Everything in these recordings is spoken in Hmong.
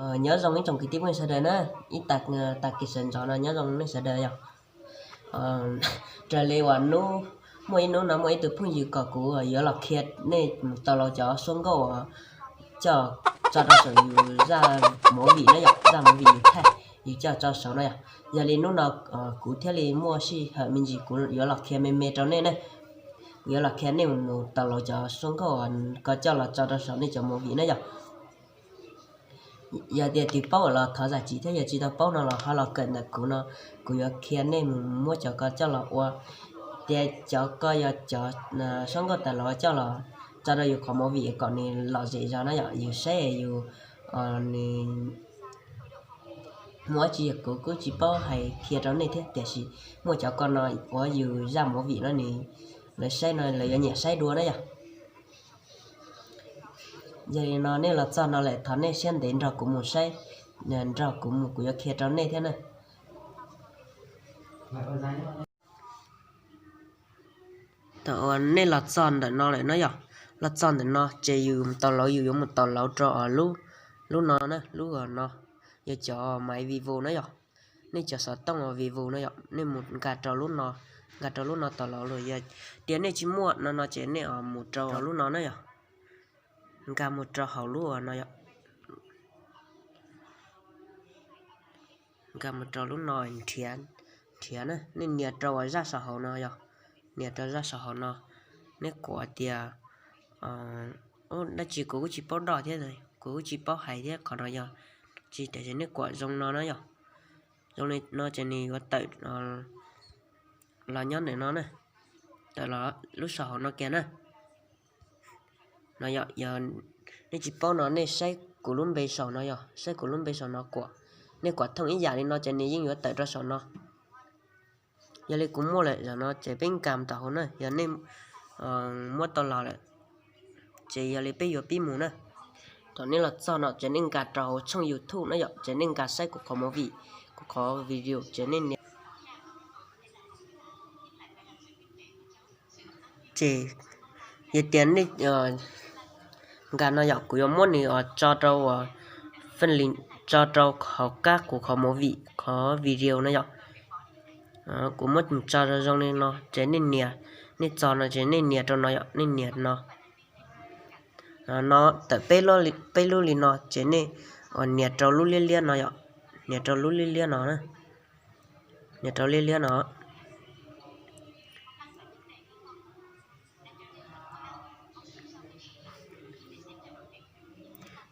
Nyob zoo ib tsoom kwv tij phooj ywg sawv daws na, ib tag kis sawv ntxov no nyob zoo nej sawv daws yog. Raws li uas hnub, muaj ib hnub no muaj ib tug phooj ywg kom kuv yuav los qhia nej mus tau los cov suab nkauj uas coj tso rau saum yus zaj movie na yom, zaj movie yus thaij yus coj tso saum no yom. Yog li hnub no kuv thiaj li muaj sij hawm me ntsis kuv yuav los qhia me me rau nej na. Kuv yuav los qhia nej mus tau los cov suab nkauj uas koj coj los tso rau saum nej cov movie na yom. Yog tias tus paub los thov zam txim thiab, yog tsis tau paub no los ho los kawm ntawm kuv no, kuv yuav qhia nej mus muab cov ko coj los ua. Tias cov ko yog cov suab nkauj tas los coj los tso rau yus qhov movie kom nws lom zem zog na yom, yus saib yus nws muaj dab tsi yog kuv kuj tsis paub hais qhia rau nej thiab, tiam sis muaj cov ko no ua yus zaj movie no nws, lawv saib no lawv yuav nyiam saib dua na yom. Yog li no nej los txog no lawm thov nej siab ntev nrog kuv mus saib, nrog kuv mus kuv yuav qhia rau nej thiab na. Thaum uas nej los txog ntawm no lawm no yom, los txog ntawm no ces yus tau lauv, yus yuav mus tau lauv rau lub, lub no na, lub no yog cov maiv Vivo na yom. Nej cov xov tooj Vivo no yom, nej mus nkag rau lub no, nkag rau lub no tau lauv los yog tias nej tsis muaj no no ces nej mus rau lub no na yom. Nkag mus rau hauv lub no yom. Nkag mus rau lub no nrhiav, nrhiav na, nej nias rau uas zaj saum hauv no yog, nias rau zaj saum hauv no. Nej kuam tias, dab tsi kuv kuj tsis paub doj thiab, kuv kuj tsis paub hais thiab, qhov no yog tsis, tiam sis nej kuam zoo no na yom. Zoo li no ces nws yuav tawm los nyob ntawm no na, tawm los lub saum hauv no kiag na. No yog, yog nej tsis paub no nej saib kuv lub npe saum no yog, saib kuv lub npe saum no kuam, nej kuam thooj ib yam li no ces nws yeej yuav tawm rau saum no. Yog li kuv muaj lawm zaum no ces peb nkag mus rau hauv na, yog nej muab tau los lawm ces yog li peb yuav pib mus na. Thaum nej los txog no ces nej nkag rau hauv tshooj YouTube na yom, ces nej nkag saib kuv qhov movie, kuv qhov video ces nej nias. Ces yog tias nej nkag no yom, kuv yuav muab nws tso rau uas faj li, tso rau hauv kab kuv qhov movie, qhov video no yom. Kuv muab tso zoo li no ces nej nias, nej txog no ces nej nias rau no yom, nej nias no. No tawm peb lub li no ces nej nias rau lub liab liab no yom, nias rau lub liab liab no, nias rau liab liab no.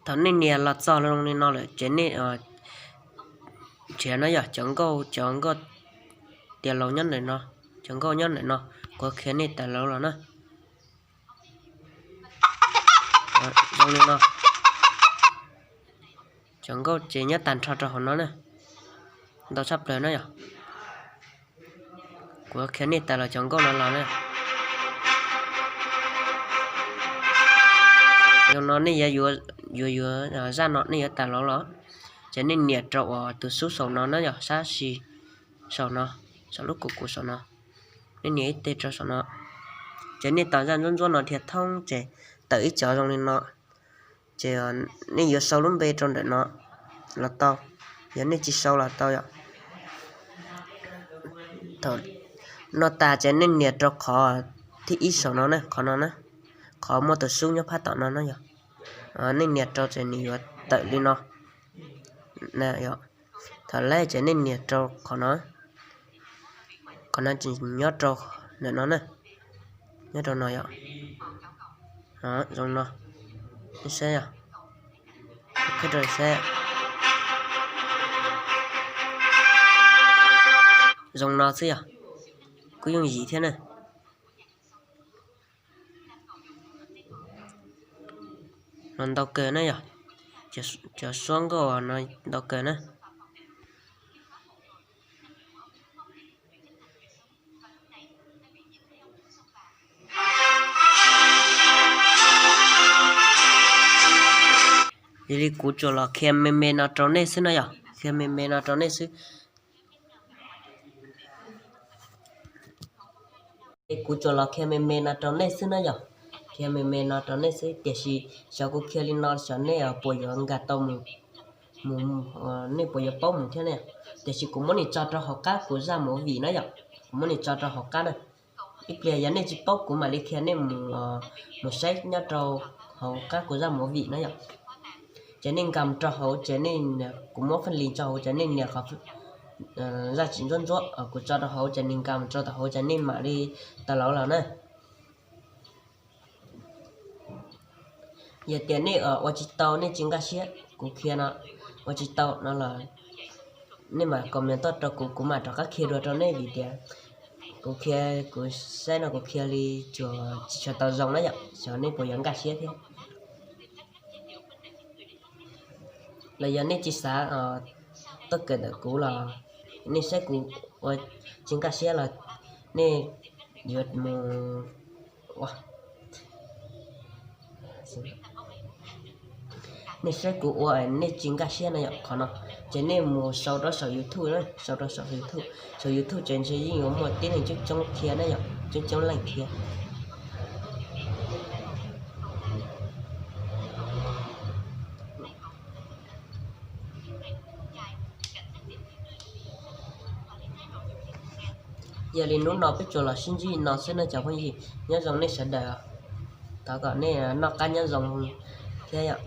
Thaum nej nias los txog zoo li no lawm ces nej nrhiav no yog cov nkauj, cov nkauj tias laus nyob ntawm no, cov nkauj nyob ntawm no, kuv qhia nej tawm lauv los na. Zoo li no, cov nkauj ces nyob tag nrho rau hauv no na, ntau tshaj plaws na yom. Kuv qhia nej tawm los cov nkauj no los na. Zoo no nej yuav, yuav, yuav zaj no nej yuav tawm lauv los, ces nej nias rau uas tus xub saum no na yom, sab sis saum no, saum lub kuv kuv saum no, nej nias ib teg rau saum no, ces nej tos zaj ntsuab ntsuab no dhia thoob ces tawm ib cov zoo li no, ces nej yuav sau lub npe rau ntawm no los tau, yog nej tsis sau los tau yom. Thaum no tas ces nej nias rau qhov thib ib saum no na, qhov no na, qhov muaj tus xub nyob phab tom no na yom. Nej nias rau ces nws yuav tawm li no. Thaum lawm ces nej nias rau qhov no, qhov no ces nyob rau ntawm no na, nyob rau no yom. Zoo no, nej saib yom, qhib rau saib. Zoo no xwb yom, kuj yooj yim thiab na. No ntau kawg na yom, cov suab nkauj no ntau kawg na. Yog li kuv tsuas los qhia me me no rau nej xwb na yom, qhia me me no rau nej xwb. Es kuv tsuas los qhia me me no rau nej xwb na yom, qhia me me no rau nej xwb, tiam sis xyov kuv qhia li no xyov nej puas yuav nkag tau mus mus, nej puas yuav paub mus thiab ne? Tiam sis kuv muab nws tso rau hauv qab kuv zaj movie na yom, kuv muab nws tso rau hauv qab na. Ib pliag yog nej tsis paub kuv mam li qhia nej mus, mus saib nyob rau hauv qab kuv zaj movie na yom. Ces nej nkag mus rau hauv ces nej, kuv muab faj li tso hauv ces nej nias qhov zaj tsis ntsuab ntsuab kuv tso rau hauv ces nws nkag mus rau hauv ces nej mam li tau los na. Yog tias nej ua tsis tau nej tsis nkag siab kuv qhia no, ua tsis tau no los nej mam comment tuaj rau kuv, kuv mam rov qab qhia dua rau nej vim tias kuv qhia, kuv saib no kuv qhia li tsuas tsis tshua tau zoo na yom, xyov nej puas yuav nkag siab thiab. Los yog nej tsis xav tuaj kawm ntawm kuv los nej saib kuv ua tsis nkag siab los nej yuav mus, nej saib kuv ua nej tsis nkag siab no yom, qhov no ces nej mus sau rau saum YouTube, sau rau saum YouTube, saum YouTube ces ntshe yeej yuav muaj tib neeg coob coob qhia na yom, coob coob leej qhia. Yog li hnub no peb tsuas los sib ntsib no xwb nawb cov phooj ywg, nyob zoo nej sawv daws, thov kom nej noj qab nyob zoo thiab yom.